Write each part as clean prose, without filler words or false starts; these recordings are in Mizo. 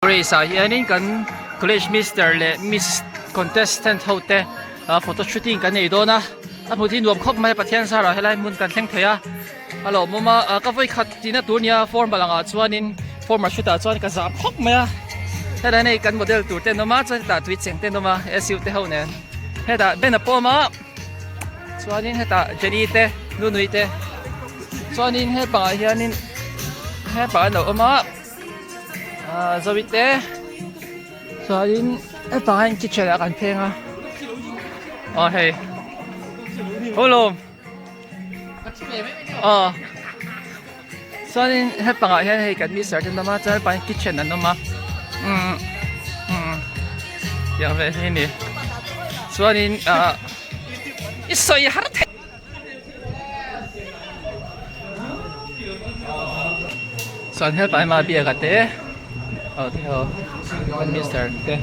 Race ah hianin kan college mister leh miss contestant ho te photo shooting kan nei dawn a a hmuh hi nuam khawp mai a Pathian zarah helai hmun kan thleng thei a a lawmawm a ka vawi khat tihna tur nia formal angah chuanin formal shoot ah chuan ka zah khawp mai a helai hei kan model tur te an awm a chuan hetah tui cheng te an awm a su te ho nen hetah Ben a pawm a chuanin hetah Jenny te Nunui te chuanin hepangah hianin hepah an lo awm a. Ah zovi te chuanin hetah hian kitchen ah kan pheng a aw hei hello aw chuanin hepangah hian hei kan mister te an awm a chuan hepangah hian kitchen an awm a umm umm tiang vel hi a ni chuanin ah i sawi har thei. Chuan helpa ema biak a te aw te ho kan mister te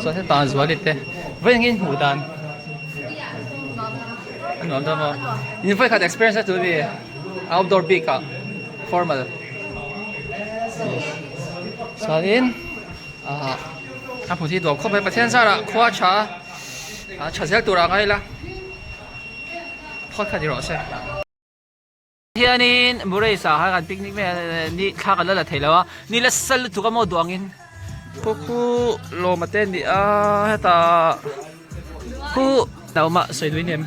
chuan helpa zuali te vawi engin hmuh dan a nuam dawn maw in vawi khat experience a tur mi outdoor bik ah formal chuanin ah a hmu hi duam khawp mai Pathian zarah khua tha a tha zel turah a ngai la. Phawt kha ni rawh se. Hianin Murray sa kha kan picnic mek a ni thla kan la la thei lo a ni la sal lutuk a maw duh angin khu khu lawm a te ni a hetah khu naumah sawi dui nem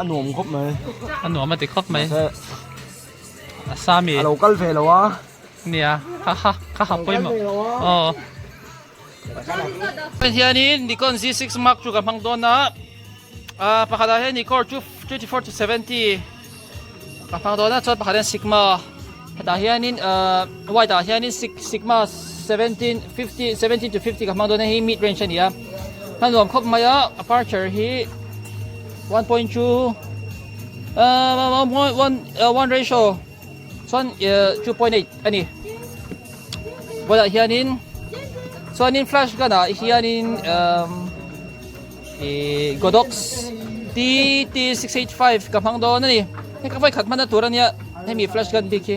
a nuam khawp mai a nuam a ti khawp mai a sami a lo kal ve lo a nia kha kha kha ha pawimawh aw. Hianin Nikon Z6 Mark chu ka hmang dawn a, ah pakhatah hian Nikkor chu 24 to 70 ka hmang dawn a, chuan pakhat hian Sigma hetah hianin ah white ah hianin Sigma 17 50 17 to 50 ka hmang dawn a, hei mid range a ni a, a nuam khawp mai a, aperture hi 1.2 ah 1 ratio. Chuan 2.8 a ni. Bulah hianin chuanin flash gun ah hianin um ih Godox TT685 ka hmang dawn a ni. Hei ka vawikhat hmanna tur a nia hemi flash gun bik hi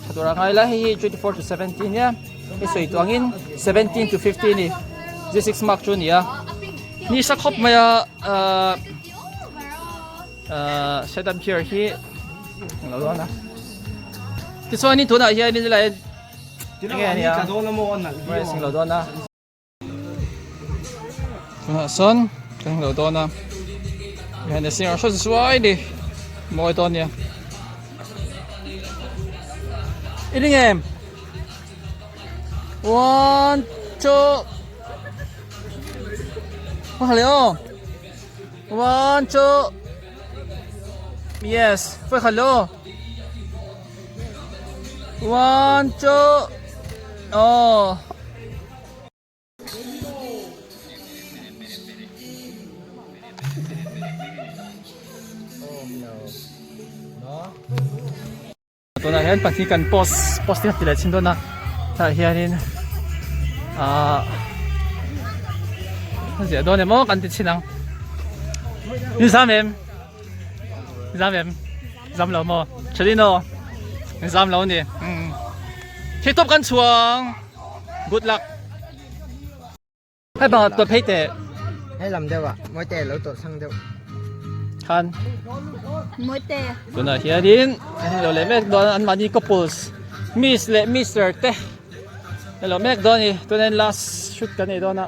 tha tur a ngai la hei hi 24 to 70 nia hei sawi tawh angin 17 to 50 a ni Z6 mark chu a ni a ni sa khawp mai a ahh. Ahh setup chair hi lo dawn a tichuanin tunah hianin helai enge a nia racing lo dawn a tunah sawn kan lo dawn a behind the scene a hre zuai ni mawi dawn nia i ring em one two hello. One, two. Yes. Phải hello. One, two. Oh. Tunah hian pahnih kan post post te kan ti leh chhin dawn a tah hianin ahh a ziah dawn em aw kan ti chhin ang ni zam em zam em zam lo maw thalin aw ni zam lo a ni umm thei tawp kan chhuang good luck. Hei bang ah tawt phei teh. Hei lam deuh ah Mawite lo tawt sang deuh. Khan. Mawite. Tunah hianin an lo leh mek dawn an mahni couples Miss leh Mister te an lo mek dawn a ni tunah hian last shoot kan nei dawn a.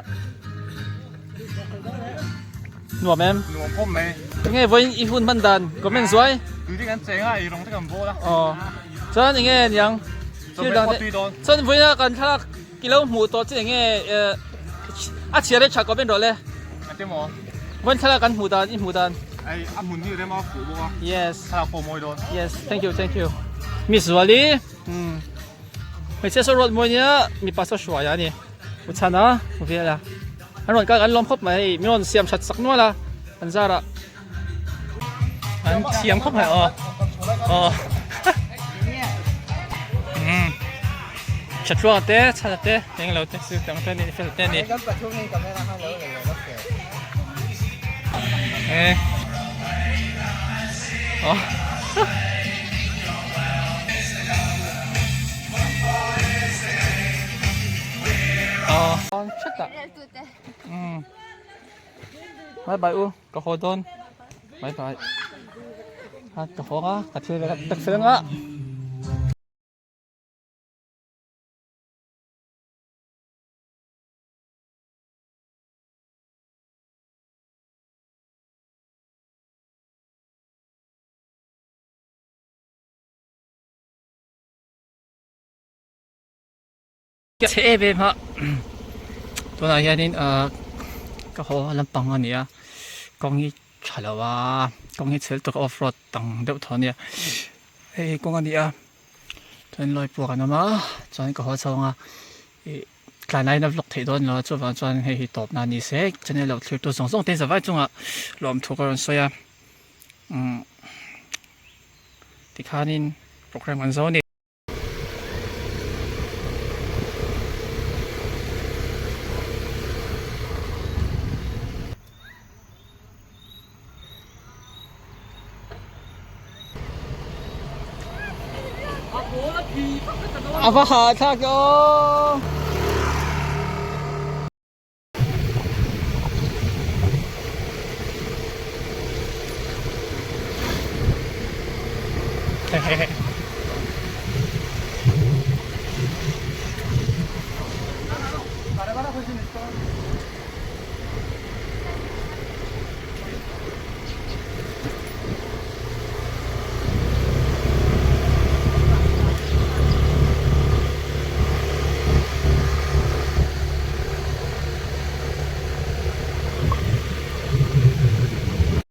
Nuam em? Nuam khawp mai. Enge vawiin i hun hman dan comment zuai. Tui te kan cheng a eirawng te kan bawl a. Aw. Chuan enge niang? Thil dang te. Chuan vawiin a kan thlalak I lo hmuh tawh chu enge a chhiar e tha comment rawh le. Ate maw? Vawiin thlalak kan hmuh dan i hmuh dan. Ai a hmun hi rem a fuh bawk a. Yes. Thlalak pawh mawi dawn. Yes, thank you, thank you. Miss Zuali. Hmm. Hmeichhia saw ruat mawi nia mipa saw hruai a ni. U chhan a, u vel a. An rawn kal kan lawm khawp mai hei, min rawn siam that sak nual a. An zar ah. An thiam khawp mai aw. Aw. Hmm. Thatluang te, chhana te, eng lo te, su tang te ni, fel te ni. Eh. Oh. Hetah. Umm. Bye bye u, ka haw dawn. Bye bye. Ha ka haw a, ka thil ve tak fel anga. Chhe em em a tunah hianin ahh ka haw lampang a ni a kawng hi tha lo a kawng hi chhel tawk off road ang deuh tho a nia hei hi kawng a ni a chuan lawi puak an awm a chuan ka haw chhawng a ih tlai laiin a vlog theih dawn lo a chuvang chuan hei hi tawpna a ni se channel lo thlir tu zawng zawng te zavai chungah lawmthu ka rawn sawi a umm tikhanin program an zo a ni. A va hahthlak aw.